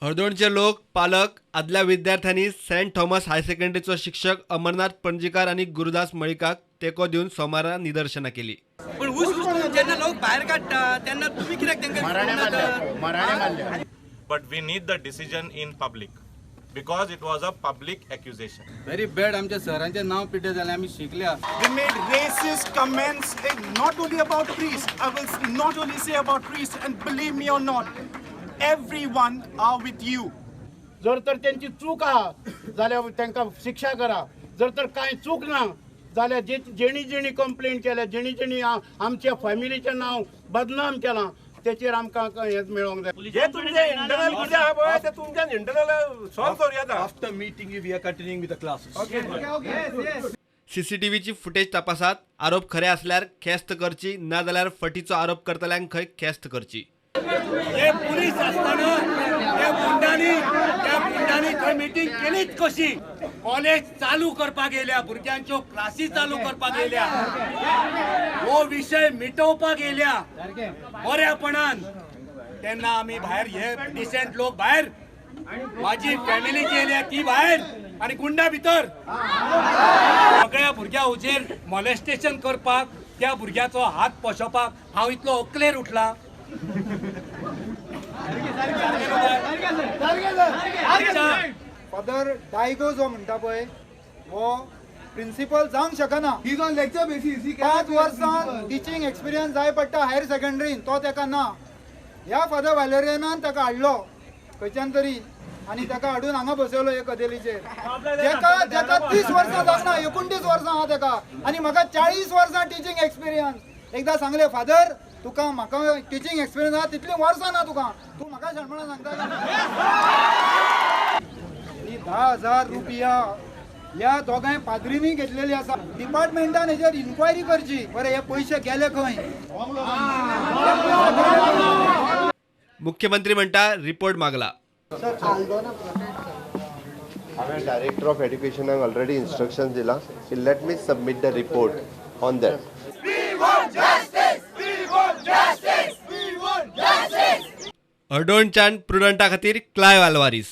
हळदोणचे लोक, पालक, आदल्या विद्यार्थ्यांनी सेंट थॉमस हायर सेकंडरीचो शिक्षक अमरनाथ पणजीकार आनी गुरुदास मळिकाक तेंको दिवन सोमारा निदर्शनां केली. पण ऊस जेन्ना लोक भायर काडटा तेन्ना तुमी कित्याक तांकां? But we need the decision in public because it was a public accusation. Very bad. आमच्या सरांचें नांव पिड्डे जालें, आमी शिकल्या. They made racist comments, not only about priests. I will not only say about priests, and believe me or not, everyone are with you. जर तर त्यांची चूक आहा जाल्यार तांकां शिक्षा करा. जर तर कांय चूक ना जाल्यार जे जेणी जेणी कंप्लेन केल्या, जेणी जेणी आमच्या फॅमिलीचें नांव बदनाम केलां, तेचेर आमकां हें मेळोंक जाय. हे तुमचे इंटरनल कितें आहा पळय ते तुमच्यान इंटरनल सॉल्व करूं येता. After meeting, we are continuing with the classes. सीसीटीव्हीची फुटेज तपासात, आरोप खरे असल्यार ख्यास्त करची, ना जाल्यार फटीचो आरोप करतल्यांक खंय ख्यास्त करची. हे पुलीस असताना त्या गुंडांनी थंय मिटींग केलीच कशी? कॉलेज चालू करपाक येयल्या, भुरग्यांच्यो क्लासी चालू करपाक येयल्या, हो विशय मिटोवपाक येयल्या बऱ्यापणान. तेन्ना आमी भायर, हे डिसेंट लोक भायर, माझी फॅमिली जी येयल्या ती भायर आनी गुंडा भितर. सगळ्या भुरग्यां हुजेर मॉलेस्टेशन करपाक, त्या भुरग्याचो हात पोशोवपाक हांव इतलो अकलेर उठला. फादर डायगो जो म्हणटा पळय, हो प्रिंसिपल जावंक शकना. He is on lecture basis. 5 वर्सां टिचींग एक्सपिरियन्स जाय पडटा हायर सेकंडरीन, तो तेका ना. ह्या फादर वालेरियनान ताका हाडलो खंयच्यान तरी आनी ताका हाडून हांगा बसयलो हे कदेलीचेर. जेका जेका 30 वर्सां जावंक ना, 29 वर्सां आहा तेका, आनी म्हाका 40 वर्सां टिचींग एक्सपिरियन्स. एकदां सांगलें, फादर तुका म्हाका टिचींग एक्सपिरियन्स आहा तितलीं वर्सां ना तुका, तूं म्हाका शाणपणां सांगता. 10,000 रुपया ह्या दोगांय पाद्रींनी घेतलेली आसा. डिपार्टमेंटान हेजेर इन्क्वायरी करची, बरें हे पयशे गेले खंय. मुख्यमंत्री म्हणटा रिपोर्ट मागला. हांवें डायरेक्टर ऑफ एड्युकेशनाक ऑलरेडी इन्स्ट्रक्शन दिलां की let me submit the report on that. हळदोणच्यान प्रुडंटा खातीर क्लायव आल्वारीस.